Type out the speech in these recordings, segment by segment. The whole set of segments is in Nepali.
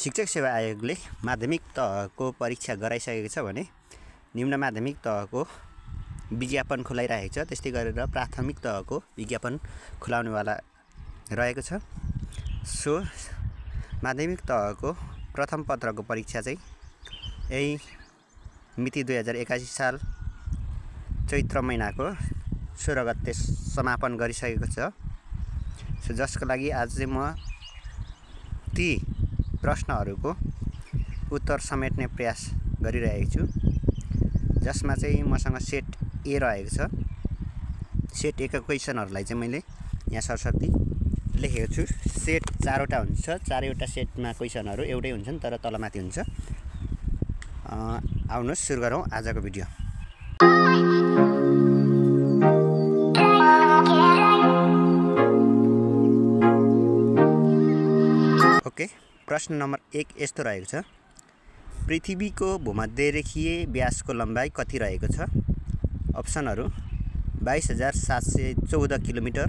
शिक्षक सेवा आयोगले माध्यमिक तहको परीक्षा गराइसकेको छ भने निम्न माध्यमिक तहको विज्ञापन खुलाइरहेको छ। त्यस्तै गरेर प्राथमिक तहको विज्ञापन खुलाउनेवाला रहेको छ। सो माध्यमिक तहको प्रथम पत्रको परीक्षा चाहिँ यही मिति 2081 साल चैत्र महिनाको 16 गते समापन गरिसकेको छ। सो जसको लागि आज चाहिँ म ती प्रश्नहरूको उत्तर समेट्ने प्रयास गरिरहेको छु, जसमा चाहिँ मसँग सेट ए रहेको छ। सेट ए का क्वेसनहरूलाई चाहिँ मैले यहाँ सरस्वती लेखेको छु। सेट 4वटा हुन्छ, 4वटा सेटमा क्वेसनहरू एउटै हुन्छन् तर तलमाथि हुन्छ। आउनुहोस् सुरु गरौँ आजको भिडियो। ओके, प्रश्न नम्बर 1 यस्तो रहेको छ। पृथ्वीको भूमध्यरेखीय व्यासको लम्बाइ कति रहेको छ? अप्सनहरू 22,714 kilometre,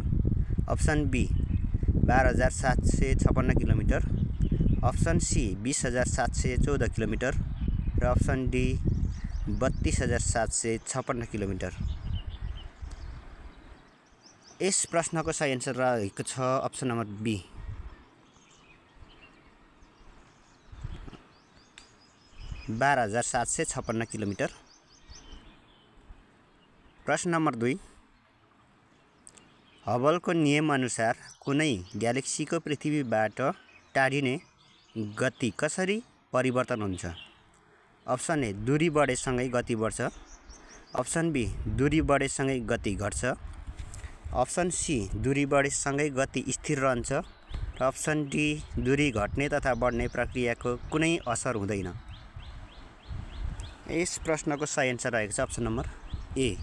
option B 12,756 kilometre, option C 20,714 kilometre र अप्सन डी 32,756 किलोमिटर। यस प्रश्नको सही आन्सर रहेको छ अप्सन नम्बर बी, 12,756 किलोमिटर। प्रश्न नम्बर 2, हबलको नियम अनुसार कुनै ग्यालेक्सीको पृथ्वीबाट टाढिने गति कसरी परिवर्तन हुन्छ? अप्सन ए दूरी बढेसँगै गति बढ्छ, अप्सन बी दूरी बढेसँगै गति घट्छ, अप्सन सी दूरी बढेसँगै गति स्थिर रहन्छ र अप्सन डी दूरी घट्ने तथा बढ्ने प्रक्रियाको कुनै असर हुँदैन। यस प्रश्नको सही आन्सर रहेको छ अप्सन नम्बर ए,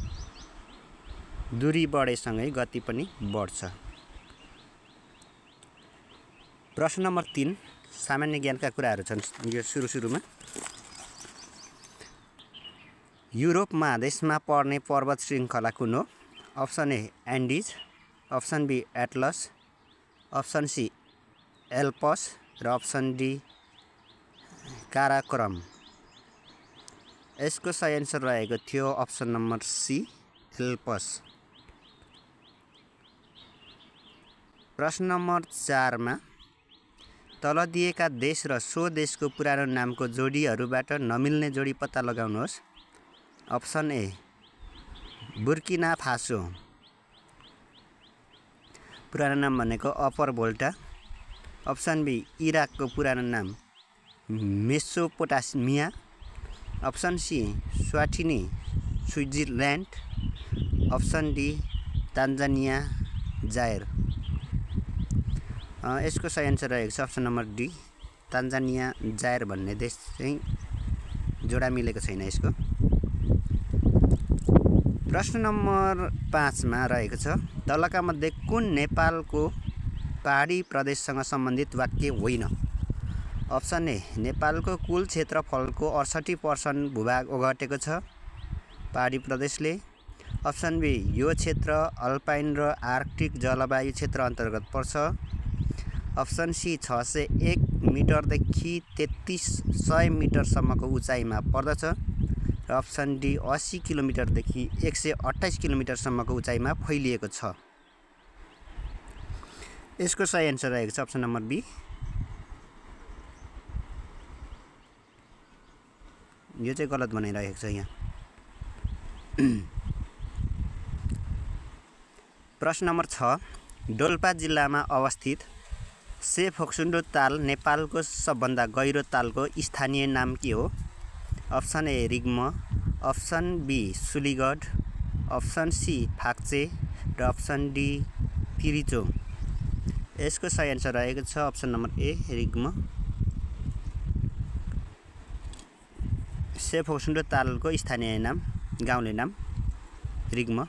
दूरी बढेसँगै गति पनि बढ्छ। प्रश्न नम्बर 3 सामान्य ज्ञानका कुराहरू छन्। यो सुरुमा युरोप महादेशमा पर्ने पर्वत श्रृङ्खला कुन हो? Option A Andes, option B Atlas, option C Alps र अप्सन डी काराकोरम। यसको सही आन्सर रहेको थियो अप्सन नम्बर सी एल्पस। प्रश्न नम्बर 4 मा तल दिएका देश र सो देशको पुरानो नामको जोडीहरूबाट नमिल्ने जोडी पत्ता लगाउनुहोस्। अप्सन ए बुर्किना फासो, पुरानो नाम भनेको अप्पर भोल्टा। अप्सन बी इराकको पुरानो नाम Mesopotamia. Option C Eswatini Switzerland, option D Tanzania Zaire. यसको सही आन्सर रहेको छ option number D, Tanzania Zaire भन्ने देश चाहिँ जोडा मिलेको छैन यसको। प्रश्न नम्बर 5 मा रहेको छ, तलका मध्ये कुन नेपालको पहाडी प्रदेशसँग सम्बन्धित वाक्य होइन? अप्सन ए नेपालको कुल क्षेत्रफलको 68% भूभाग ओगटेको छ पहाडी प्रदेशले। अप्सन बी यो क्षेत्र अल्पाइन र आर्कटिक जलवायु क्षेत्र अन्तर्गत पर्छ। अप्सन सी 601 मिटरदेखि 3300 मिटरसम्मको उचाइमा पर्दछ र अप्सन डी 80 किलोमिटरदेखि 128 किलोमिटरसम्मको उचाइमा फैलिएको छ। यसको सही आन्सर रहेको छ अप्सन नम्बर बी, यो चाहिँ गलत बनाइरहेको छ यहाँ। प्रश्न नम्बर 6, डोल्पा जिल्लामा अवस्थित सेफोक्सुन्डो ताल नेपालको सबभन्दा गहिरो तालको स्थानीय नाम के हो? अप्सन ए रिग्म, option B Suligad, option C फाक्चे र अप्सन डी पिरिचो। यसको सही आन्सर रहेको छ अप्सन नम्बर ए रिग्म, सेफोक्सुन्डो तालको स्थानीय नाम गाउँले नाम रिग्म।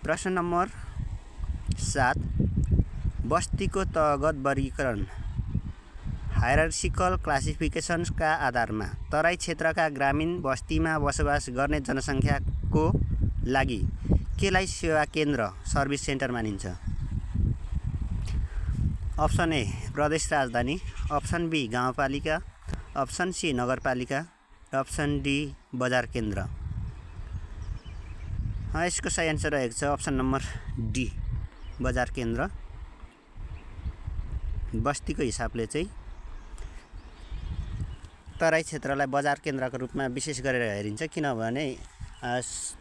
प्रश्न नम्बर 7, बस्तीको तहगत वर्गीकरण हायरार्चिकल क्लासिफिकेसनका आधारमा तराई क्षेत्रका ग्रामीण बस्तीमा बसोबास गर्ने जनसङ्ख्याको लागि केलाई सेवा केन्द्र सर्भिस सेन्टर मानिन्छ? अप्सन ए प्रदेश राजधानी, अप्सन बी गाउँपालिका, अप्सन सी नगरपालिका र अप्सन डी बजार केन्द्र। यसको सही आन्सर रहेको छ अप्सन नम्बर डी बजार केन्द्र। बस्तीको हिसाबले चाहिँ तराई क्षेत्रलाई बजार केन्द्रको रूपमा विशेष गरेर हेरिन्छ, किनभने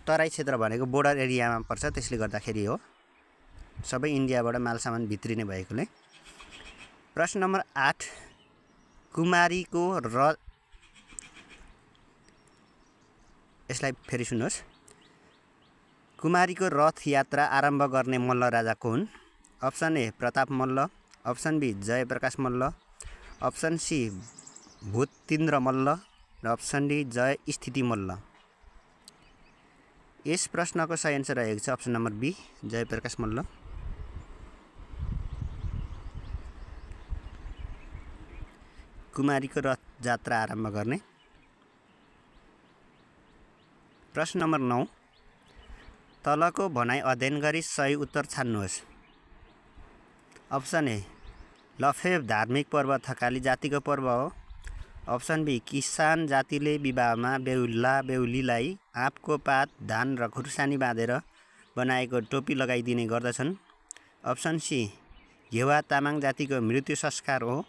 तराई क्षेत्र भनेको बोर्डर एरियामा पर्छ, त्यसले गर्दाखेरि हो। सबै इन्डियाबाट मालसामान भित्रिने भएकोले। प्रश्न नम्बर 8 कुमारीको रथ, यसलाई फेरि सुन्नुहोस्। कुमारीको रथ यात्रा आरम्भ गर्ने मल्ल राजा को हुन्? Option A Pratap Malla, option B Jayaprakash Malla, option C Bhutendra Malla र अप्सन डी जय स्थिति मल्ल। यस प्रश्नको सही आन्सर रहेको छ option number B Jayaprakash Malla. कुमारीको रथ यात्रा आरम्भ गर्ने। प्रश्न नम्बर 9 तलको भनाइ अध्ययन गरी सही उत्तर छान्नुहोस्। अप्सन ए लफेब धार्मिक पर्व थकाली जातिको पर्व हो। अप्सन बी किसान जातिले विवाहमा बेहुला बेहुलीलाई आँपको पात, धान र खुर्सानी बाँधेर बनाएको टोपी लगाइदिने गर्दछन्। अप्सन सी घेवा तामाङ जातिको मृत्यु संस्कार हो।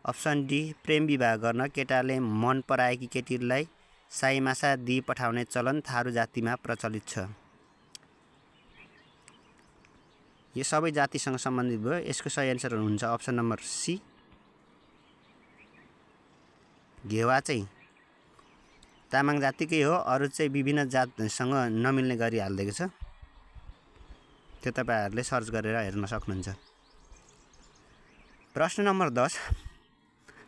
अप्सन डी प्रेम विवाह गर्न केटाले मन पराएकी केटीलाई साईमासा दिई पठाउने चलन थारू जातिमा प्रचलित छ। यो सबै जातिसँग सम्बन्धित भयो। यसको सही आन्सर हुन्छ अप्सन नम्बर सी घेवा चाहिँ तामाङ जातिकै हो, अरू चाहिँ विभिन्न जातसँग नमिल्ने गरी हालिदिएको छ। त्यो तपाईहरुले सर्च गरेर हेर्न सक्नुहुन्छ। प्रश्न नम्बर 10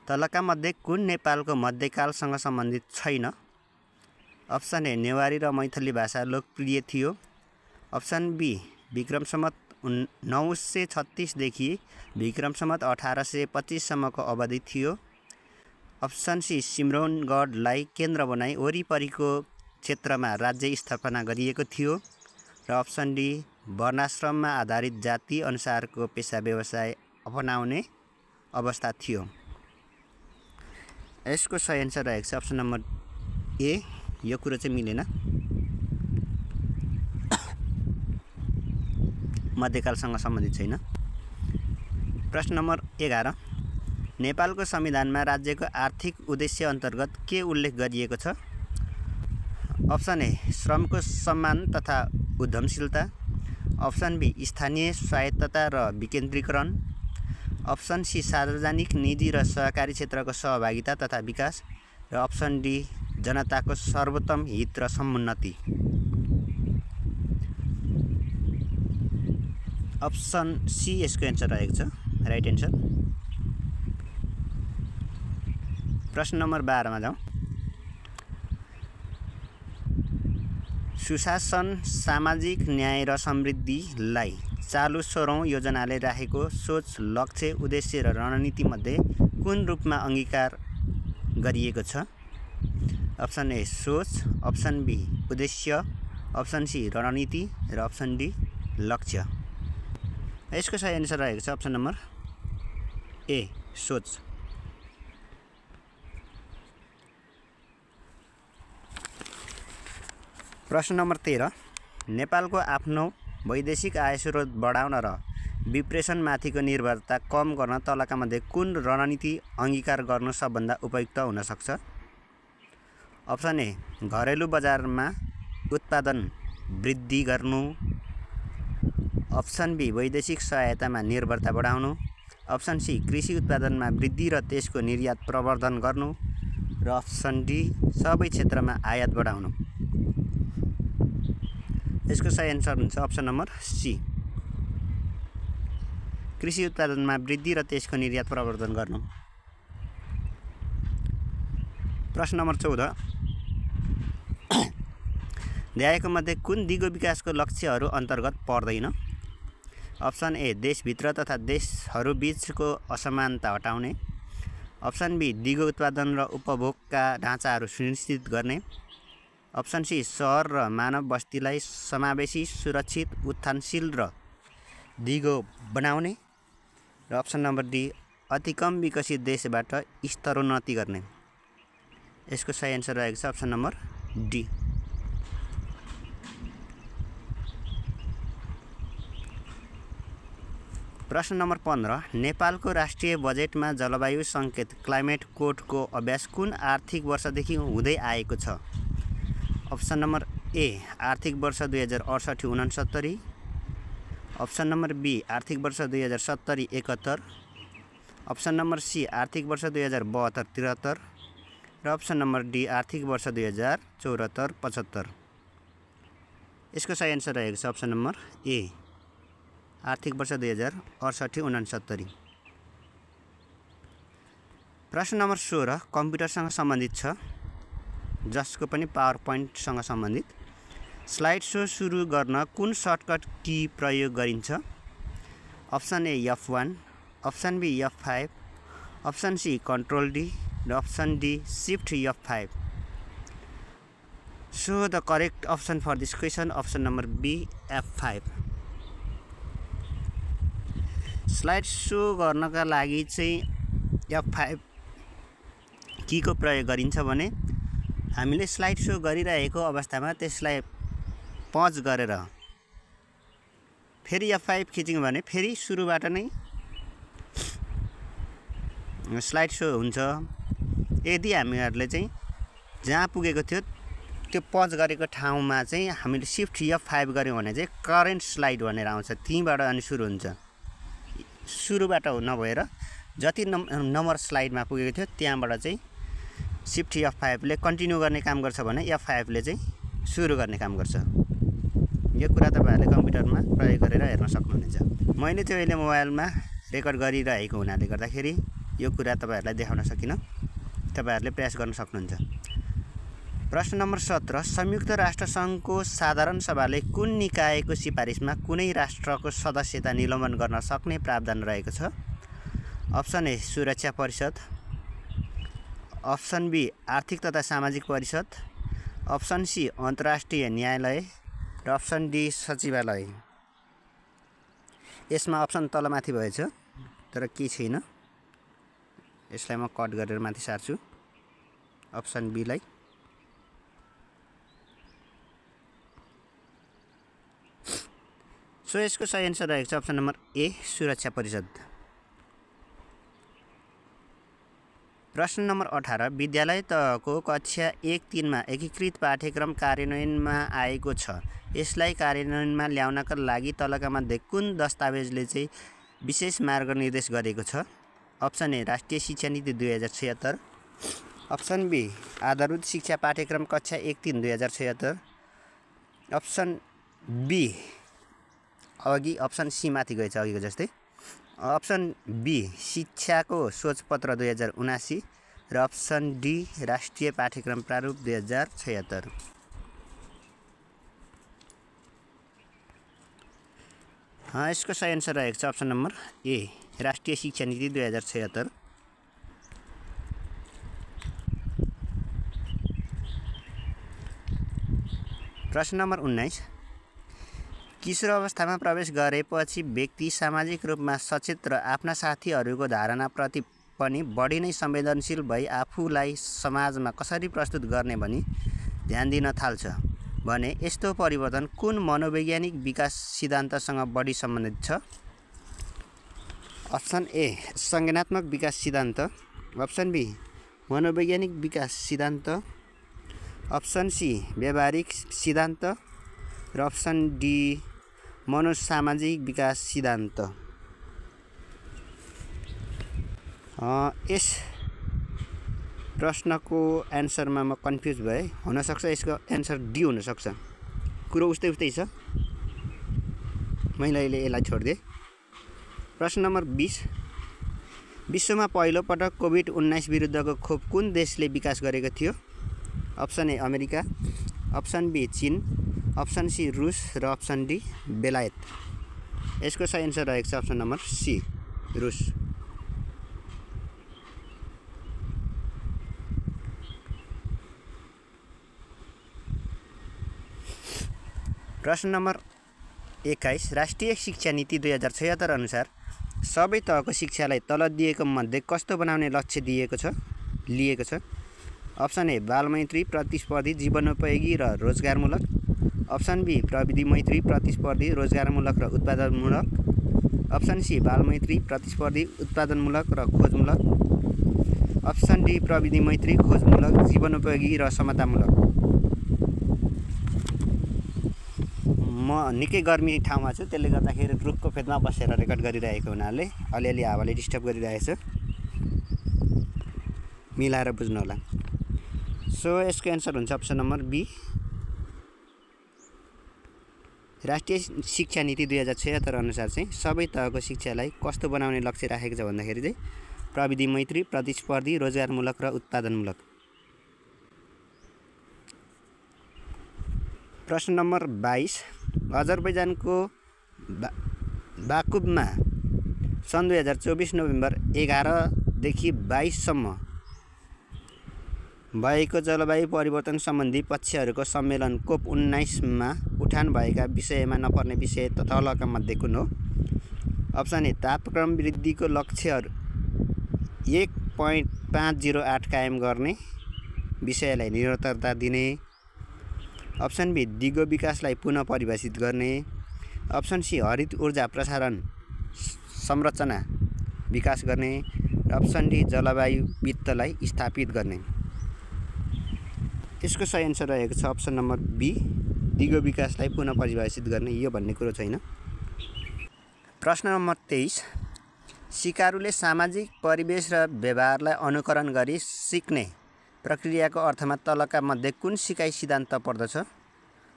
तलका मध्ये कुन नेपालको मध्यकालसँग सम्बन्धित छैन? अप्सन ए नेवारी र मैथिली भाषा लोकप्रिय थियो। अप्सन बी विक्रम सम्वत 936 देखि विक्रम सम्वत 1825 सम्मको अवधि थियो। अप्सन सी सिम्रौनगढलाई केन्द्र बनाई वरिपरिको क्षेत्रमा राज्य स्थापना गरिएको थियो। र अप्सन डी वर्णाश्रममा आधारित जाति अनुसारको पेशा व्यवसाय अपनाउने अवस्था थियो। यसको सही आन्सर रहेको छ अप्सन नम्बर ए यो कुरो चाहिँ मिलेन, मध्यकालसँग सम्बन्धित छैन। प्रश्न नम्बर 11 नेपालको संविधानमा राज्यको आर्थिक उद्देश्य अन्तर्गत के उल्लेख गरिएको छ? अप्सन ए श्रमको सम्मान तथा उद्यमशीलता। अप्सन बी स्थानीय स्वायत्तता र विकेन्द्रीकरण। अप्सन सी सार्वजनिक निजी र सहकारी क्षेत्रको सहभागिता तथा विकास र अप्सन डी जनताको सर्वोत्तम हित र समुन्नति। अप्सन सी यसको एन्सर रहेको छ राइट एन्सर। प्रश्न नम्बर 12 मा जाउँ। सुशासन सामाजिक न्याय र समृद्धिलाई चालु 16औं योजनाले राखेको सोच, लक्ष्य, उद्देश्य र रणनीति मध्ये कुन रूपमा अंगीकार गरिएको छ? अप्सन ए सोच, अप्सन बी उद्देश्य, अप्सन सी रणनीति र अप्सन डी लक्ष्य। यसको सही आन्सर रहेको छ अप्सन नम्बर ए सोच। प्रश्न नम्बर 13 नेपालको आफ्नो वैदेशिक आय स्रोत बढाउन र विप्रेषणमाथिको निर्भरता कम गर्न तलका मध्ये कुन रणनीति अंगीकार गर्नु सबभन्दा उपयुक्त हुन सक्छ? अप्सन ए घरेलु बजारमा उत्पादन वृद्धि गर्नु। अप्सन बी वैदेशिक सहायतामा निर्भरता बढाउनु। अप्सन सी कृषि उत्पादनमा वृद्धि र त्यसको निर्यात प्रवर्धन गर्नु र अप्सन डी सबै क्षेत्रमा आयात बढाउनु। यसको सही आन्सर हुन्छ अप्सन नम्बर सी कृषि उत्पादनमा वृद्धि र त्यसको निर्यात प्रवर्धन गर्नु। प्रश्न नम्बर 14 दिएको मध्ये कुन दिगो विकासको लक्ष्यहरू अन्तर्गत पर्दैन? अप्सन ए देशभित्र तथा देशहरू बीचको असमानता हटाउने। अप्सन बी दिगो उत्पादन र उपभोगका ढाँचाहरू सुनिश्चित गर्ने। अप्सन सी सहर र मानव बस्तीलाई समावेशी, सुरक्षित, उत्थानशील र दिगो बनाउने। र अप्सन नम्बर डी अति कम विकसित देशबाट स्तरोन्नति गर्ने। यसको सही एन्सर रहेको छ अप्सन नम्बर डी। प्रश्न नम्बर 15 नेपालको राष्ट्रिय बजेटमा जलवायु सङ्केत क्लाइमेट कोडको अभ्यास कुन आर्थिक वर्षदेखि हुँदै आएको छ? अप्सन नम्बर ए आर्थिक वर्ष 2068-69, अप्सन नम्बर बी आर्थिक वर्ष 2070-71, अप्सन नम्बर सी आर्थिक वर्ष 2072-73 र अप्सन नम्बर डी आर्थिक वर्ष 2074-75। यसको सही एन्सर रहेको छ अप्सन नम्बर ए आर्थिक वर्ष 2068-69। प्रश्न नम्बर 16 कम्प्युटरसँग सम्बन्धित छ, जसको पनि पावर पोइन्टसँग सम्बन्धित। स्लाइड सो सुरु गर्न कुन सर्टकट की प्रयोग गरिन्छ? Option A F1, option B F5, option C control D र option D shift F5। So the correct option for this question option number B F5। Slide show गर्नका लागि चाहिँ F5 कीको प्रयोग गरिन्छ भने हामीले स्लाइड सो गरिरहेको अवस्थामा त्यसलाई पज गरेर फेरि F5 खिच्यौँ भने फेरि सुरुबाट नै स्लाइड सो हुन्छ। यदि हामीहरूले चाहिँ जहाँ पुगेको थियो त्यो पज गरेको ठाउँमा चाहिँ हामीले शिफ्ट F5 गऱ्यौँ भने चाहिँ करेन्ट स्लाइड भनेर आउँछ, त्यहीँबाट अनि सुरु हुन्छ। सुरुबाट नभएर जति नम्बर स्लाइडमा पुगेको थियो त्यहाँबाट चाहिँ शिफ्ट F5 ले कन्टिन्यू गर्ने काम गर्छ भने F5 ले चाहिँ सुरु गर्ने काम गर्छ। यो कुरा तपाईहरुले कम्प्युटरमा प्रयोग गरेर हेर्न सक्नुहुनेछ। मैले चाहिँ अहिले मोबाइलमा रेकर्ड गरिरहेको हुनाले गर्दाखेरि यो कुरा तपाईहरुलाई देखाउन सकिन, तपाईहरुले प्रयास गर्न सक्नुहुन्छ। प्रश्न नम्बर 17 संयुक्त राष्ट्र संघको साधारण सभाले कुन निकायको सिफारिसमा कुनै राष्ट्रको सदस्यता निलम्बन गर्न सक्ने प्रावधान रहेको छ? अप्सन ए सुरक्षा परिषद, अप्सन बी आर्थिक तथा सामाजिक परिषद, अप्सन सी अन्तर्राष्ट्रिय न्यायालय र अप्सन डी सचिवालय। यसमा अप्सन तलमाथि भएछ तर के छैन, यसलाई म कट गरेर माथि सार्छु अप्सन बी लाई। सो यसको सही एन्सर रहेको छ अप्सन नम्बर ए सुरक्षा परिषद। प्रश्न नम्बर 18 विद्यालय तहको कक्षा 1-3 मा एकीकृत पाठ्यक्रम कार्यान्वयनमा आएको छ। यसलाई कार्यान्वयनमा ल्याउनका लागि तलका मध्ये कुन दस्तावेजले चाहिँ विशेष मार्गनिर्देश गरेको छ? अप्सन ए राष्ट्रिय शिक्षा नीति 2076, अप्सन बी आधारभूत शिक्षा पाठ्यक्रम कक्षा 1-3 2076, अप्सन बी अघि अप्सन सी माथि गएछ अघिको जस्तै, अप्सन बी शिक्षाको सोचपत्र 2079 र अप्सन डी राष्ट्रिय पाठ्यक्रम प्रारूप 2076। यसको सही एन्सर रहेको छ अप्सन नम्बर ए राष्ट्रिय शिक्षा नीति 2076। प्रश्न नम्बर 19 किशोर अवस्थामा प्रवेश गरेपछि व्यक्ति सामाजिक रूपमा सचेत र आफ्ना साथीहरूको धारणाप्रति पनि बढी नै संवेदनशील भई आफूलाई समाजमा कसरी प्रस्तुत गर्ने भनी ध्यान दिन थाल्छ भने यस्तो परिवर्तन कुन मनोवैज्ञानिक विकास सिद्धान्तसँग बढी सम्बन्धित छ? अप्सन ए संज्ञानात्मक विकास सिद्धान्त, अप्सन बी मनोवैज्ञानिक विकास सिद्धान्त, अप्सन सी व्यावहारिक सिद्धान्त र अप्सन डी मनोसामाजिक विकास सिद्धान्त। यस प्रश्नको एन्सरमा म कन्फ्युज भए, हुनसक्छ यसको एन्सर डी हुनसक्छ। कुरो उस्तै छ, मैले अहिले यसलाई छोडिदिएँ। प्रश्न नम्बर 20 विश्वमा पहिलो पटक कोभिड-19 विरुद्धको खोप कुन देशले विकास गरेको थियो? Option A America, option B चीन, अप्सन सी रुस र अप्सन डी बेलायत। यसको सही एन्सर रहेको छ अप्सन नम्बर सी रुस। प्रश्न नम्बर 21 राष्ट्रिय शिक्षा नीति 2076 अनुसार सबै तहको शिक्षालाई तल दिएको मध्ये कस्तो बनाउने लक्ष्य लिएको छ? अप्सन ए बालमैत्री, प्रतिस्पर्धी, जीवनोपयोगी र रोजगारमूलक। अप्सन बी प्रविधि मैत्री, प्रतिस्पर्धी, रोजगारमूलक र उत्पादनमूलक। अप्सन सी बालमैत्री, प्रतिस्पर्धी, उत्पादनमूलक र खोजमूलक। अप्सन डी प्रविधि मैत्री, खोजमूलक, जीवनोपयोगी र समतामूलक। म निकै गर्मी ठाउँमा छु, त्यसले गर्दाखेरि रुखको फेदमा बसेर रेकर्ड गरिरहेको हुनाले अलिअलि हावाले डिस्टर्ब गरिरहेछ, मिलाएर बुझ्नु होला। सो यसको एन्सर हुन्छ अप्सन नम्बर बी। राष्ट्रिय शिक्षा नीति 2076 अनुसार चाहिँ सबै तहको शिक्षालाई कस्तो बनाउने लक्ष्य राखेको छ भन्दाखेरि चाहिँ प्रविधि मैत्री, प्रतिस्पर्धी, रोजगारमूलक र उत्पादनमूलक। प्रश्न नम्बर 22 अजरबैजानको बाकुबमा सन् 2024 नोभेम्बर 11 देखि 22 सम्म भएको जलवायु परिवर्तन सम्बन्धी पक्षहरूको सम्मेलन कोप 19 मा उठान भएका विषयमा नपर्ने विषय तलका मध्ये कुन हो? अप्सन ए तापक्रम वृद्धिको लक्ष्यहरू 1.508 कायम गर्ने विषयलाई निरन्तरता दिने। अप्सन बी दिगो विकासलाई पुनः परिभाषित गर्ने। अप्सन सी हरित ऊर्जा प्रसारण संरचना विकास गर्ने। र अप्सन डी जलवायु वित्तलाई स्थापित गर्ने। यसको सही एन्सर रहेको छ अप्सन नम्बर बी, दिगो विकासलाई पुनः परिभाषित गर्ने। यो भन्ने कुरो छैन। प्रश्न नम्बर 23 सिकारुले सामाजिक परिवेश र व्यवहारलाई अनुकरण गरी सिक्ने प्रक्रियाको अर्थमा तलका मध्ये कुन सिकाइ सिद्धान्त पर्दछ?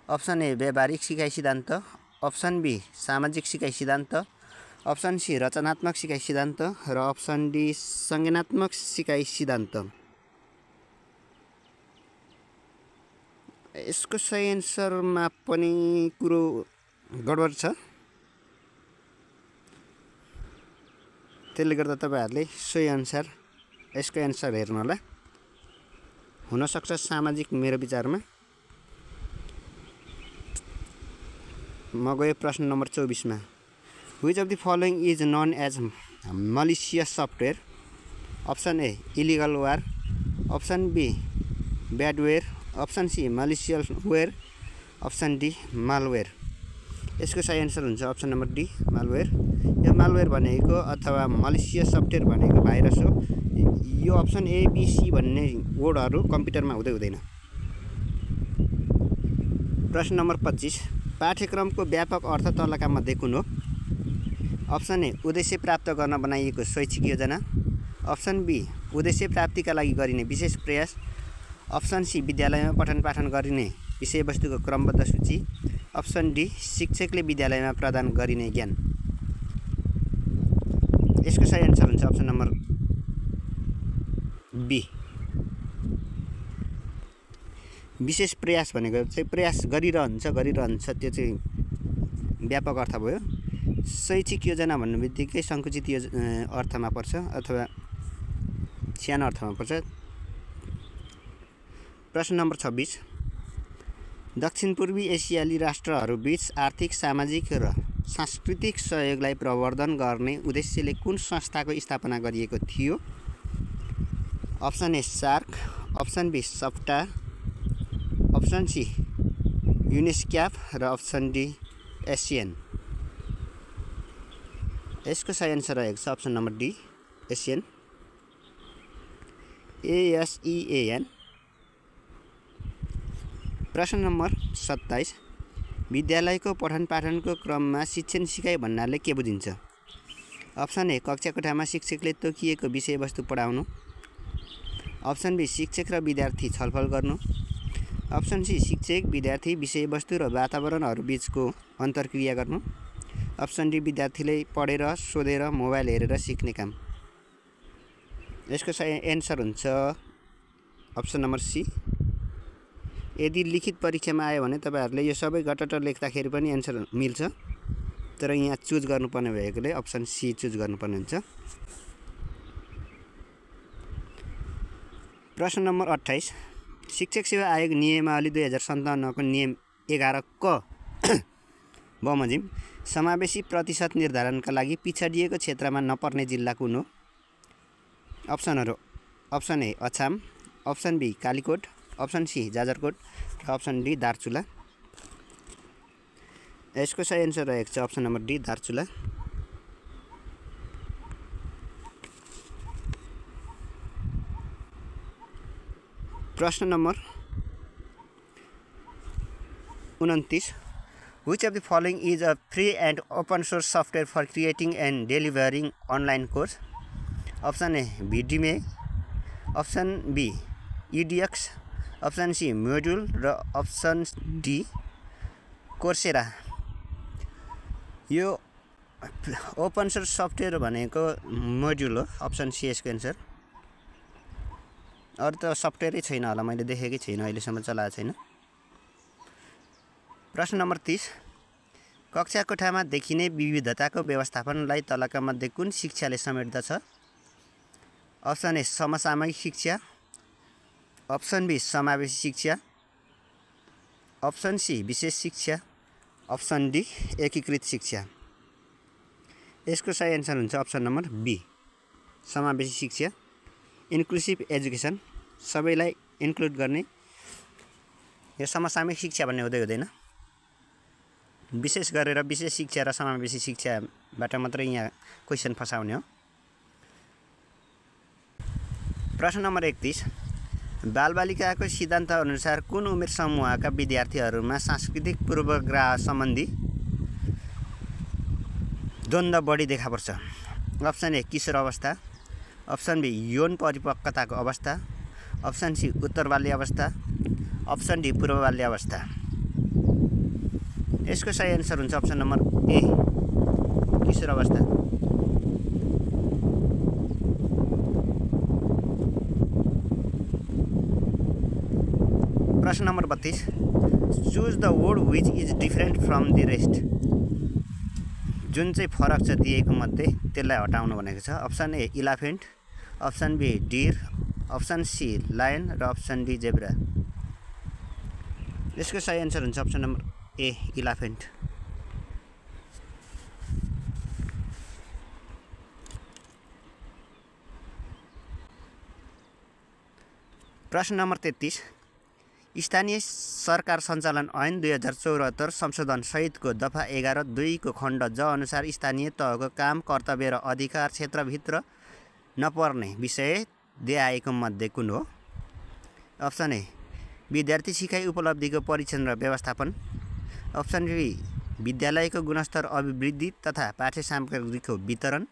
अप्सन ए व्यवहारिक सिकाइ सिद्धान्त। अप्सन बी सामाजिक सिकाइ सिद्धान्त। अप्सन सी रचनात्मक सिकाइ सिद्धान्त र अप्सन डी संज्ञानात्मक सिकाइ सिद्धान्त। यसको सही एन्सरमा पनि कुरो गडबड छ, त्यसले गर्दा तपाईहरुले सही अनुसार यसको एन्सर हेर्नु होला। हुनसक्छ सामाजिक मेरो विचारमा। म गए प्रश्न नम्बर 24 मा। Which of the following is known as malicious software? Option A illegal ware. Option B badware. Option C malicious ware. Option D malware. यसको सही एन्सर हुन्छ अप्सन नम्बर डी मालवेयर। यो मालवेयर भनेको अथवा malicious सफ्टवेयर भनेको भाइरस हो। यो अप्सन ए बी सी भन्ने वर्डहरु कम्प्युटरमा हुँदैन। प्रश्न नम्बर 25 पाठ्यक्रमको व्यापक अर्थ तलका मध्ये कुन हो? अप्सन ए उद्देश्य प्राप्त गर्न बनाइएको शैक्षिक योजना। अप्सन बी उद्देश्य प्राप्तिका लागि गरिने विशेष प्रयास। अप्सन सी विद्यालयमा पठन पाठन गरिने विषयवस्तुको क्रमबद्ध सूची। अप्सन डी शिक्षकले विद्यालयमा प्रदान गरिने ज्ञान। यसको सही एन्सर हुन्छ अप्सन नम्बर बी विशेष प्रयास भनेको चाहिँ प्रयास गरिरहन्छ त्यो चाहिँ व्यापक अर्थ भयो। शैक्षिक योजना भन्ने बित्तिकै संकुचित अर्थमा पर्छ अथवा सानो अर्थमा पर्छ। प्रश्न नम्बर 26 दक्षिण पूर्वी एसियाली राष्ट्रहरूबीच आर्थिक सामाजिक र सांस्कृतिक सहयोगलाई प्रवर्धन गर्ने उद्देश्यले कुन संस्थाको स्थापना गरिएको थियो? Option A SAARC. Option B SAFTA. Option C UNESCAP र अप्सन डी एसियन। यसको सही एन्सर रहेको छ option number D ASEAN. ASEAN। प्रश्न नम्बर 27 विद्यालयको पठन पाठनको क्रममा शिक्षण सिकाइ भन्नाले के बुझिन्छ? अप्सन ए कक्षा कोठामा शिक्षकले तोकिएको विषयवस्तु पढाउनु। अप्सन बी शिक्षक र विद्यार्थी छलफल गर्नु। अप्सन सी शिक्षक विद्यार्थी विषयवस्तु र वातावरणहरू बीचको अन्तर्क्रिया गर्नु। अप्सन डी विद्यार्थीले पढेर सोधेर मोबाइल हेरेर सिक्ने काम। यसको सही एन्सर हुन्छ अप्सन नम्बर सी। यदि लिखित परीक्षामा आयो भने तपाईहरुले यो सबै गटट लेख्दाखेरि पनि एन्सर मिल्छ, तर यहाँ चुज गर्नुपर्ने भएकोले अप्सन सी चुज गर्नुपर्ने हुन्छ। प्रश्न नम्बर 28 शिक्षक सेवा आयोग नियमावली 2057 को नियम 11 क बमोजिम समावेशी प्रतिशत निर्धारणका लागि पिछडिएको क्षेत्रमा नपर्ने जिल्ला कुन हो? अप्सनहरू option A Achham, option B Kalikot, option C Jajarkot र अप्सन डी दार्चुला। यसको सही एन्सर रहेको छ अप्सन नम्बर डी दार्चुला। प्रश्न number 29 Which of the following is a free and open source software for creating and delivering online course? Option A Udemy, Option B edX, Option C Moodle र Option D Coursera। यो ओपन सोर्स सफ्टवेयर भनेको मोड्युल हो। अप्सन सी यसको एन्सर। अरू त सफ्टवेयरै छैन होला, मैले देखेकै छैन, अहिलेसम्म चलाएको छैन। प्रश्न नम्बर 30 कक्षा कोठामा देखिने विविधताको व्यवस्थापनलाई तलका मध्ये कुन शिक्षाले समेट्दछ? अप्सन ए समसामयिक शिक्षा, अप्सन बी समावेशी शिक्षा, अप्सन सी विशेष शिक्षा, अप्सन डी एकीकृत शिक्षा। यसको सही एन्सर हुन्छ अप्सन नम्बर बी समावेशी शिक्षा। इन्क्लुसिभ एजुकेसन, सबैलाई इन्क्लुड गर्ने। यो समसामयिक शिक्षा भन्ने हुँदैन। विशेष गरेर विशेष शिक्षा र समावेशी शिक्षाबाट मात्रै यहाँ क्वेसन फसाउने हो। प्रश्न नम्बर 31 बालबालिकाको सिद्धान्त अनुसार कुन उमेर समूहका विद्यार्थीहरूमा सांस्कृतिक पूर्वाग्रह सम्बन्धी द्वन्द्व बढी देखा पर्छ? अप्सन ए किशोर अवस्था, अप्सन बी यौन परिपक्वताको अवस्था, अप्सन सी उत्तर बाल्य अवस्था, अप्सन डी पूर्व बाल्य अवस्था। यसको सही एन्सर हुन्छ अप्सन नम्बर ए किशोर अवस्था। प्रश्न number 32 choose the word which is different from the rest. जुन चाहिँ फरक छ दिएको मध्ये त्यसलाई हटाउनु भनेको छ। Option A elephant, option B deer, option C lion र अप्सन डी जेब्रा। यसको सही एन्सर हुन्छ अप्सन नम्बर ए इलाफेन्ट। प्रश्न नम्बर 33 स्थानीय सरकार सञ्चालन ऐन 2074 संशोधन सहितको दफा 11(2) को खण्ड ज अनुसार स्थानीय तहको काम कर्तव्य र अधिकार क्षेत्रभित्र नपर्ने विषय दिआएको मध्ये कुन हो? अप्सन ए विद्यार्थी सिकाइ उपलब्धिको परीक्षण र व्यवस्थापन, अप्सन बी विद्यालयको गुणस्तर अभिवृद्धि तथा पाठ्य सामग्रीको वितरण,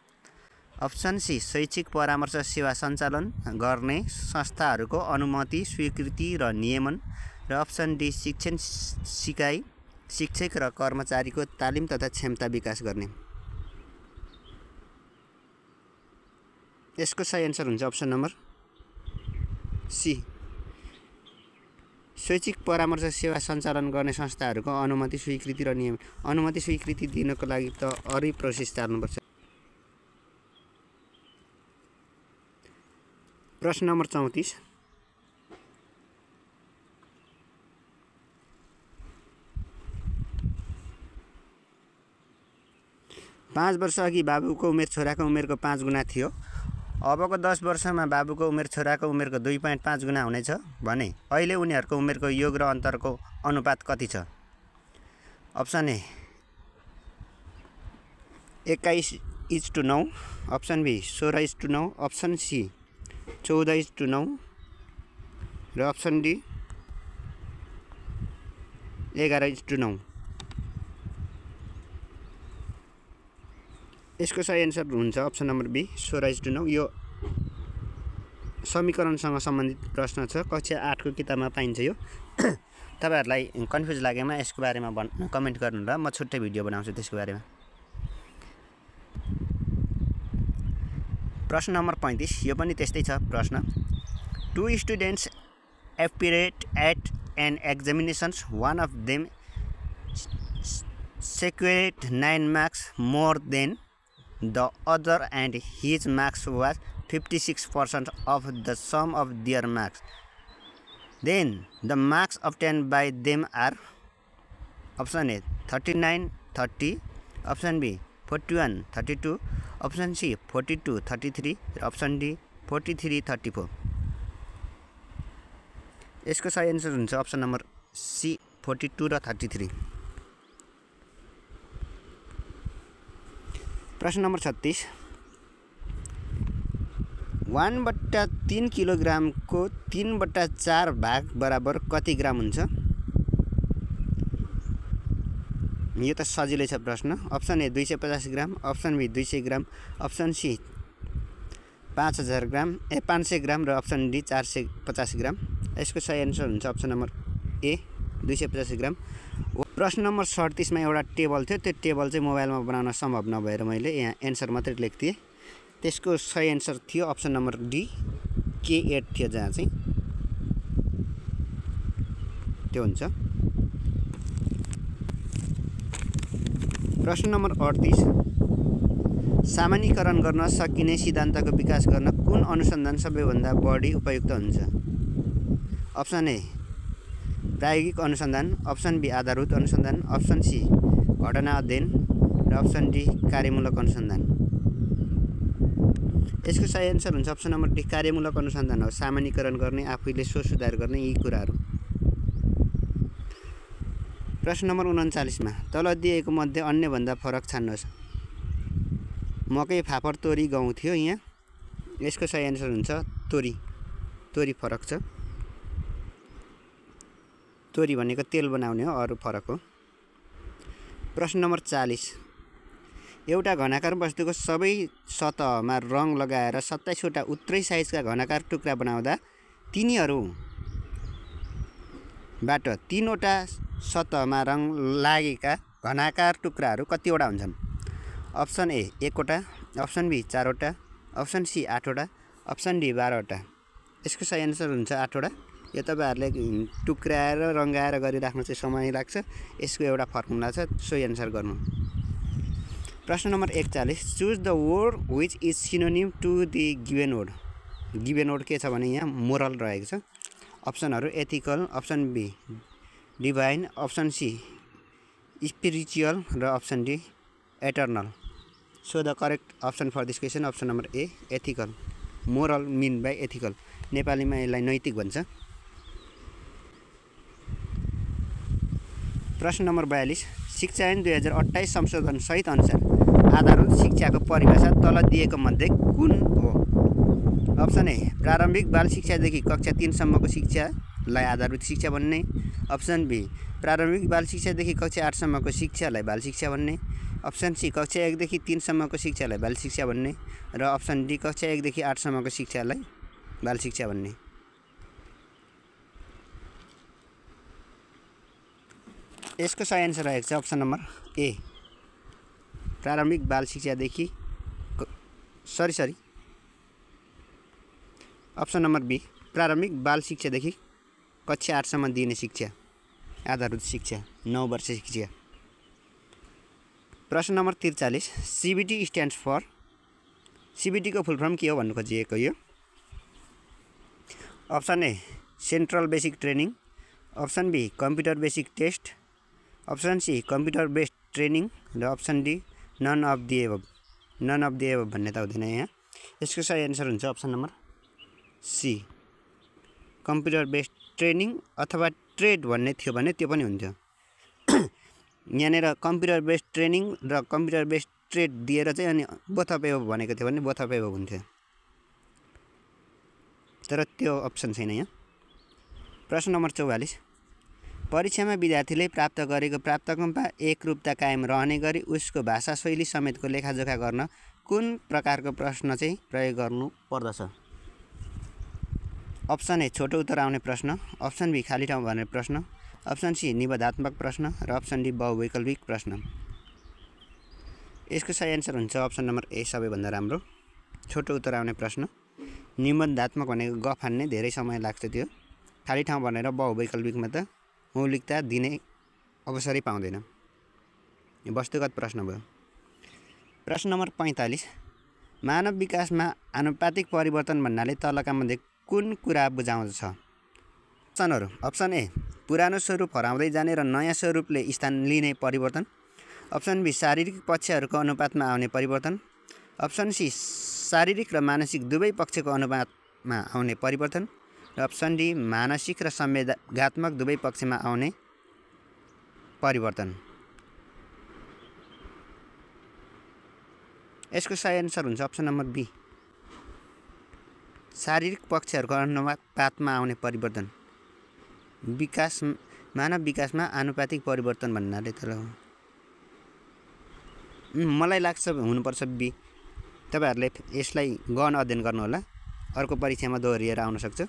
अप्सन सी शैक्षिक परामर्श सेवा सञ्चालन गर्ने संस्थाहरूको अनुमति स्वीकृति र नियमन र अप्सन डी शिक्षण सिकाइ शिक्षक र कर्मचारीको तालिम तथा क्षमता विकास गर्ने। यसको सही एन्सर हुन्छ अप्सन नम्बर सी शैक्षिक परामर्श सेवा सञ्चालन गर्ने संस्थाहरूको अनुमति स्वीकृति र नियमन। अनुमति स्वीकृति दिनको लागि त अरू प्रोसेस चाल्नुपर्छ। प्रश्न नम्बर 34 5 वर्ष अघि बाबुको उमेर छोराको उमेरको 5 गुणा थियो। अबको 10 वर्षमा बाबुको उमेर छोराको उमेरको 2.5 गुणा हुनेछ भने अहिले उनीहरूको उमेरको योग र अन्तरको अनुपात कति छ? Option A 21:9, option B 16:9, option C 14:9 र अप्सन डी 11:9। यसको सही एन्सर हुन्छ अप्सन नम्बर बी 16:9। यो समीकरणसँग सम्बन्धित प्रश्न छ, कक्षा 8 को किताबमा पाइन्छ। यो तपाईहरुलाई कन्फ्युज लागेमा यसको बारेमा कमेन्ट गर्नु र म छुट्टै भिडियो बनाउँछु त्यसको बारेमा। प्रश्न नम्बर 35 यो पनि त्यस्तै छ प्रश्न। 2 students appeared at an examinations, one of them secured 9 marks more than the other and his marks was 56% of the sum of their marks. Then the marks obtained by them are option A 39, 30, option B 41, 32, option C 42, 33 र अप्सन डी 43, 34। यसको सही एन्सर हुन्छ अप्सन नम्बर सी 42 र 33। प्रश्न नम्बर 36, 1/3 किलोग्रामको 3/4 भाग बराबर कति ग्राम हुन्छ? यो त सजिलै छ प्रश्न। Option A 250 gram, option B 200 gram, option C 500 gram 500 gram र अप्सन डी 450 ग्राम। यसको सही एन्सर हुन्छ अप्सन नम्बर ए 250 ग्राम। प्रश्न नम्बर 37 मा एउटा टेबल थियो, त्यो टेबल चाहिँ मोबाइलमा बनाउन सम्भव नभएर मैले यहाँ एन्सर मात्रै लेख्दिएँ। त्यसको सही एन्सर थियो अप्सन नम्बर डी K8 थियो, जहाँ चाहिँ त्यो हुन्छ। प्रश्न नम्बर 38, सामान्यीकरण गर्न सकिने सिद्धान्तको विकास गर्न कुन अनुसन्धान सबैभन्दा बढी उपयुक्त हुन्छ? अप्सन ए प्रायोगिक अनुसन्धान, अप्सन बी आधारभूत अनुसन्धान, अप्सन सी घटना अध्ययन र अप्सन डी कार्यमूलक अनुसन्धान। यसको सही एन्सर हुन्छ अप्सन नम्बर डी कार्यमूलक अनुसन्धान हो। सामान्यीकरण गर्ने, आफैले सोच सुधार गर्ने यी कुराहरू। प्रश्न नम्बर 39 मा तल दिएको मध्ये अन्यभन्दा फरक छान्नुहोस्। मकै, फापर, तोरी, गहुँ थियो यहाँ। यसको सही एन्सर हुन्छ तोरी। तोरी फरक छ। तोरी भनेको तेल बनाउने हो, अरू फरक हो। प्रश्न नम्बर 40, एउटा घनाकार वस्तुको सबै सतहमा रङ लगाएर 27 वटा उत्तरै साइजका घनाकार टुक्रा बनाउँदा तिनीहरूबाट 3 वटा सतहमा रङ लागेका घनाकार टुक्राहरू कतिवटा हुन्छन्? अप्सन ए 1 वटा, अप्सन बी 4 वटा, अप्सन सी 8 वटा, अप्सन डी 12 वटा। यसको सही एन्सर हुन्छ 8 वटा। यो तपाईँहरूले टुक्राएर रङ्गाएर गरिराख्नु चाहिँ समय लाग्छ। यसको एउटा फर्मुला छ, सोही एन्सर गर्नु। प्रश्न नम्बर 41, choose the word which is synonym to the given word. Given word के छ भने यहाँ मोरल रहेको छ। अप्सनहरू ethical, option B divine, option C spiritual र option D eternal. So the correct option for this question option number A ethical. Moral mean by ethical, नेपालीमा यसलाई नैतिक भन्छ। प्रश्न नम्बर 42, शिक्षा ऐन 2028 संशोधन सहित अनुसार आधारभूत शिक्षाको परिभाषा तल दिएको मध्ये कुन हो? अप्सन ए प्रारम्भिक बाल शिक्षादेखि कक्षा 3 सम्मको शिक्षालाई आधारभूत शिक्षा भन्ने, अप्सन बी प्रारम्भिक बाल शिक्षादेखि कक्षा 8 सम्मको शिक्षालाई बाल शिक्षा भन्ने, अप्सन सी कक्षा 1 देखि 3 सम्मको शिक्षालाई बाल शिक्षा भन्ने र अप्सन डी कक्षा 1 देखि 8 सम्मको शिक्षालाई बाल शिक्षा भन्ने। यसको सही एन्सर रहेको छ अप्सन नम्बर ए प्रारम्भिक बाल शिक्षादेखि अप्सन नम्बर बी प्रारम्भिक बाल शिक्षादेखि कक्षा 8 सम्म दिने शिक्षा आधारभूत शिक्षा 9 वर्ष शिक्षा। प्रश्न नम्बर 43, CBT स्ट्यान्ड्स फर। CBT को फुल फर्म के हो भन्नु खोजिएको यो? Option A central basic training, option B computer basic test, option C computer based training र option D none of the above. None of the above भन्ने त हुँदैन यहाँ। यसको सही एन्सर हुन्छ option number C computer based training अथवा ट्रेड भन्ने थियो भने त्यो पनि हुन्थ्यो। यहाँनिर कम्प्युटर बेस्ड ट्रेनिङ र कम्प्युटर बेस्ड ट्रेड दिएर चाहिँ अनि बोथ अफ एबभ भनेको थियो भने बोथ अफ एबभ हुन्थ्यो, तर त्यो अप्सन छैन यहाँ। प्रश्न नम्बर 44, परीक्षामा विद्यार्थीले प्राप्त गरेको प्राप्तकमा एकरूपता कायम रहने गरी उसको भाषा शैली समेतको लेखाजोखा गर्न कुन प्रकारको प्रश्न चाहिँ प्रयोग गर्नु पर्दछ? अप्सन ए छोटो उत्तर आउने प्रश्न, अप्सन बी खाली ठाउँ भर्ने प्रश्न, अप्सन सी निबन्धात्मक प्रश्न र अप्सन डी बहुवैकल्पिक प्रश्न। यसको सही एन्सर हुन्छ अप्सन नम्बर ए सबैभन्दा राम्रो छोटो उत्तर आउने प्रश्न। निबन्धात्मक भनेको गफ हान्ने धेरै समय लाग्छ, त्यो खाली ठाउँ भनेर बहुवैकल्पिकमा त मौलिकता दिने अवसरै पाउँदैन। यो वस्तुगत प्रश्न भयो। प्रश्न नम्बर 45, मानव विकासमा आनुपातिक परिवर्तन भन्नाले तलका मध्ये कुन कुरा बुझाउँछ? अप्सनहरू, अप्सन ए पुरानो स्वरूप हराउँदै जाने र नयाँ स्वरूपले स्थान लिने परिवर्तन, अप्सन बी शारीरिक पक्षहरूको अनुपातमा आउने परिवर्तन। अप्सन सी शारीरिक र मानसिक दुवै पक्षको अनुपातमा आउने परिवर्तन। र अप्सन डी मानसिक र संवेदनात्मक दुवै पक्षमा आउने परिवर्तन। यसको सही आन्सर हुन्छ अप्सन नम्बर बी, शारीरिक पक्षहरूको अनुपातमा आउने परिवर्तन। मानव विकासमा आनुपातिक परिवर्तन भन्नाले त मलाई लाग्छ हुनुपर्छ बी। तपाईहरुले यसलाई गहन अध्ययन गर्नु होला, अर्को परीक्षामा दोहोरिएर आउन सक्छ।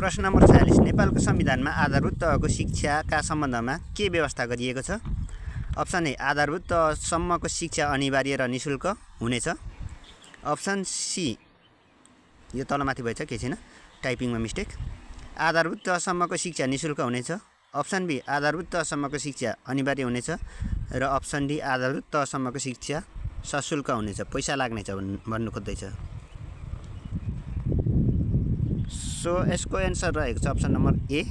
प्रश्न नम्बर 46 नेपालको संविधानमा आधारभूत तहको शिक्षाका सम्बन्धमा के व्यवस्था गरिएको छ? अप्सन ए आधारभूत तहसम्मको शिक्षा अनिवार्य र निशुल्क हुनेछ। अप्सन सी यो तलमाथि भएछ के छैन, टाइपिङमा मिस्टेक। आधारभूत तहसम्मको शिक्षा निशुल्क हुनेछ। अप्सन बी आधारभूत तहसम्मको शिक्षा अनिवार्य हुनेछ। र अप्सन डी आधारभूत तहसम्मको शिक्षा सशुल्क हुनेछ, पैसा लाग्नेछ भन्नु खोज्दैछ। सो यसको एन्सर रहेको छ अप्सन नम्बर ए,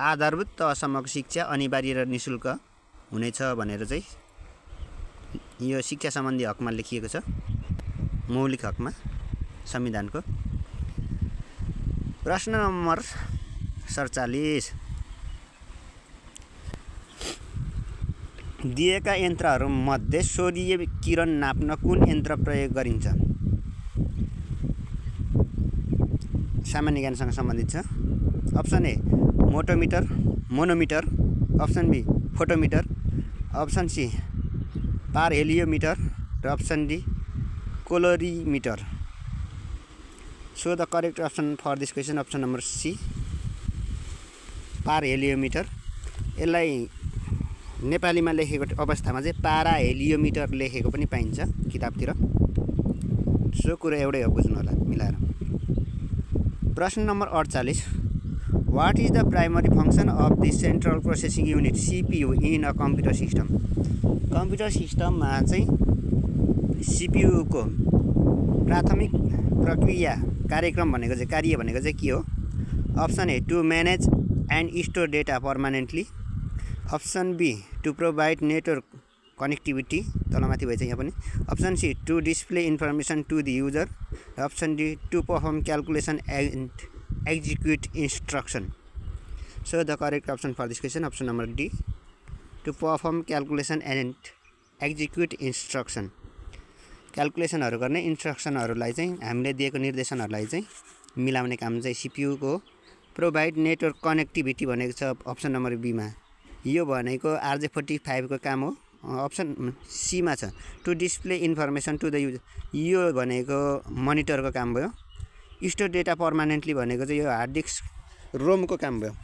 आधारभूत तहसम्मको शिक्षा अनिवार्य र निशुल्क हुनेछ भनेर चाहिँ यो शिक्षा सम्बन्धी हकमा लेखिएको छ, मौलिक हकमा संविधानको। प्रश्न नम्बर 47 दिएका यन्त्रहरूमध्ये सौर्य किरण नाप्न कुन यन्त्र प्रयोग गरिन्छ? सामान्य ज्ञानसँग सम्बन्धित छ। Option A monometer. Option B photometer. Option C pyrheliometer. र option D colorimeter. So the correct option for this question option number C, pyrheliometer. यसलाई नेपालीमा लेखेको अवस्थामा चाहिँ पाराहेलियोमिटर लेखेको पनि पाइन्छ किताबतिर। सो कुरा एउटै हो, बुझ्नु होला मिलाएर। प्रश्न number 48 what is the primary function of the central processing unit CPU in a computer system? Computer सिस्टममा चाहिँ सीपीयू को प्राथमिक प्रक्रिया कार्यक्रम भनेको चाहिँ कार्य भनेको चाहिँ के हो? Option A to manage and store data permanently. Option B to provide network connectivity, तलमाथि भएछ यहाँ पनि। Option C to display information to the user. Option D to perform calculation and execute instruction. So the correct option for this question option number D, to perform calculation and execute instruction. क्यालकुलेसनहरू गर्ने इन्स्ट्रक्सनहरूलाई चाहिँ हामीले दिएको निर्देशनहरूलाई चाहिँ मिलाउने काम चाहिँ सीपीयू को। प्रोभाइड नेटवर्क कनेक्टिभिटी भनेको छ अप्सन नम्बर बीमा, यो भनेको RJ45 को काम हो। अप्सन सीमा छ to display information to the user, यो भनेको मोनिटरको काम भयो। स्टोर डेटा पर्मानेन्टली भनेको चाहिँ यो हार्ड डिस्क रोमको काम भयो।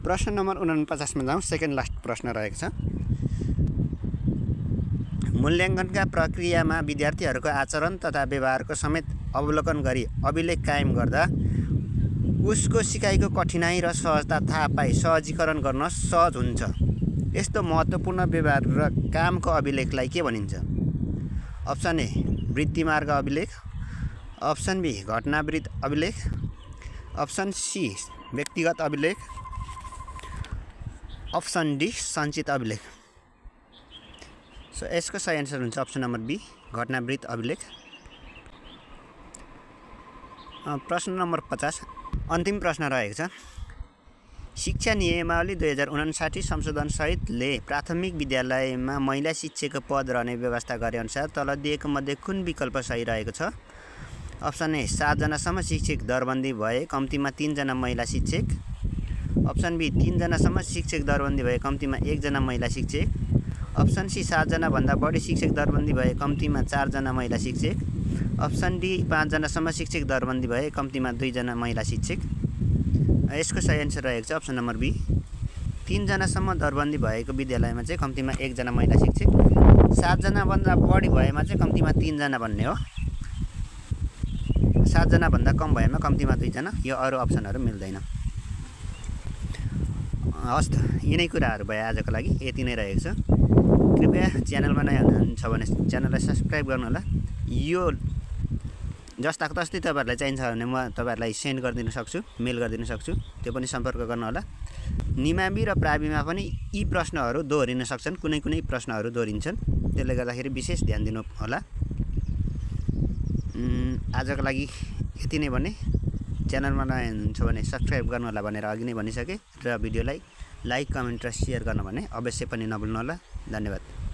प्रश्न नम्बर 49 मा जाउँ, सेकेन्ड लास्ट प्रश्न रहेको छ। मूल्याङ्कनका प्रक्रियामा विद्यार्थीहरूको आचरण तथा व्यवहारको समेत अवलोकन गरी अभिलेख कायम गर्दा उसको सिकाइको कठिनाई र सहजता थाहा पाई सहजीकरण गर्न सहज हुन्छ। यस्तो महत्त्वपूर्ण व्यवहार र कामको अभिलेखलाई के भनिन्छ? अप्सन ए वृत्तिमार्ग अभिलेख। अप्सन बी घटनावृत्त अभिलेख। अप्सन सी व्यक्तिगत अभिलेख। अप्सन डी सञ्चित अभिलेख। सो यसको सही आन्सर हुन्छ अप्सन नम्बर बी घटनावृत्त अभिलेख। प्रश्न नम्बर 50 अन्तिम प्रश्न रहेको छ। शिक्षा नियमावली 2059 संशोधन सहितले प्राथमिक विद्यालयमा महिला शिक्षकको पद रहने व्यवस्था गरे अनुसार तल दिएको मध्ये कुन विकल्प सही रहेको छ? अप्सन ए 7 जनासम्म शिक्षक दरबन्दी भए कम्तीमा 3 जना महिला शिक्षक। अप्सन बी 3 जनासम्म शिक्षक दरबन्दी भए कम्तीमा 1 जना महिला शिक्षक। अप्सन सी 7 जना भन्दा बढी शिक्षक दरबन्दी भए कम्तीमा 4 जना महिला शिक्षक। अप्सन डी 5 जनासम्म शिक्षक दरबन्दी भए कम्तीमा 2 जना महिला शिक्षक। यसको सही आन्सर रहेको छ अप्सन नम्बर बी 3 जनासम्म दरबन्दी भएको विद्यालयमा चाहिँ कम्तीमा 1 जना महिला शिक्षक। 7 जना भन्दा बढी भएमा चाहिँ कम्तीमा 3 जना भन्ने हो। 7 जना भन्दा कम भएमा कम्तीमा 2 जना। यो अरू अप्सनहरू मिल्दैन। हस् त, यिनै कुराहरू भयो आजको लागि, यति नै रहेको छ। कृपया च्यानलमा नयाँ हुनुहुन्छ भने च्यानललाई सब्सक्राइब गर्नु होला। यो जस्ताको तस्तै तपाईँहरूलाई चाहिन्छ भने म तपाईँहरूलाई सेन्ड गरिदिन सक्छु, मेल गरिदिन सक्छु, त्यो पनि सम्पर्क गर्नु होला। निमावि र प्राविमा पनि यी प्रश्नहरू दोहोरिन सक्छन्, कुनै कुनै प्रश्नहरू दोहोरिन्छन्, त्यसले गर्दाखेरि विशेष ध्यान दिनु होला। आजको लागि यति नै भने, च्यानलमा नयाँ हुनुहुन्छ भने सब्सक्राइब गर्नु होला भनेर अघि नै भनिसकेँ, र भिडियोलाई लाइक, कमेन्ट र सेयर गर्न भने अवश्य पनि नभुल्नु होला। धन्यवाद।